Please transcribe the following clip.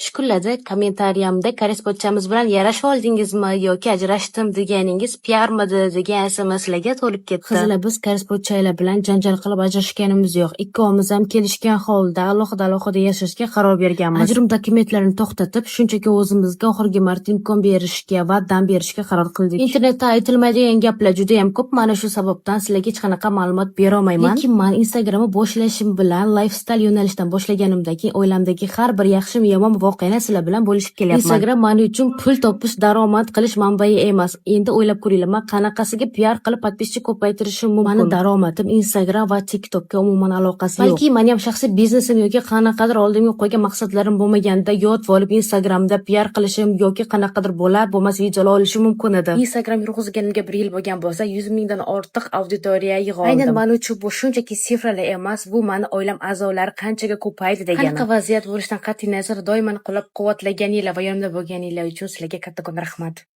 Shu kunlarda kommentariyamda "Koreys pochchamiz bilan yarashib oldingizmi yoki ajrashdim deganingiz piarmidi" degan SMSlarga to'lib ketdi. Qizlar, biz koreys pochchalar bilan janjal qilib ajrashganimiz yo'q. Ikkovimiz ham kelishgan holda alohida-alohida yashashga qaror berganmiz. Ajrim dokumentlarini to'xtatib, shunchaki o'zimizga oxirgi marta imkon berishga va dam berishga qaror qildik. Internetda aytilmaydigan gaplar judayam ko'p. Mana shu sababdan sizlarga hech qanaqa ma'lumot berolmayman. Lekin man Instagramni boshlashim bilan lifestyle yo'nalishidan boshlaganimdan keyin oilamdagi har bir yaxshimi, yomonmi voqeani sizlar bilan bo'lishib kelyapman. Instagram man uchun pul topish, daromad qilish manbai emas. Endi o'ylab ko'ringlar, man qanaqasiga piar qilib подписчик ko'paytirishim mumkin? Mani daromadim Instagram va TikTokka umuman aloqasi yo'q. Balki meni ham shaxsiy biznesim yoki qanaqadir oldimga qo'ygan maqsadlarim bo'lmaganda yotib olib Instagramda piar qilishim yoki qanaqadir bo'lar bo'lmas videolar olishim mumkin edi. Instagram yurg'izganimga bir yil bo'lgan bo'lsa, 100 mingdan ortiq auditoriya yig'a oldim. Aynan man uchun bu shunchaki цифра lar emas, bu mani oilam a'zolari qanchaga ko'paydi degani. Qanaqa vaziyat bo'lishidan qat'iy nazar doim mani qo'llab-quvvatlaganinglar va yonimda bo'lganinglar uchun sizlarga kattakon rahmat.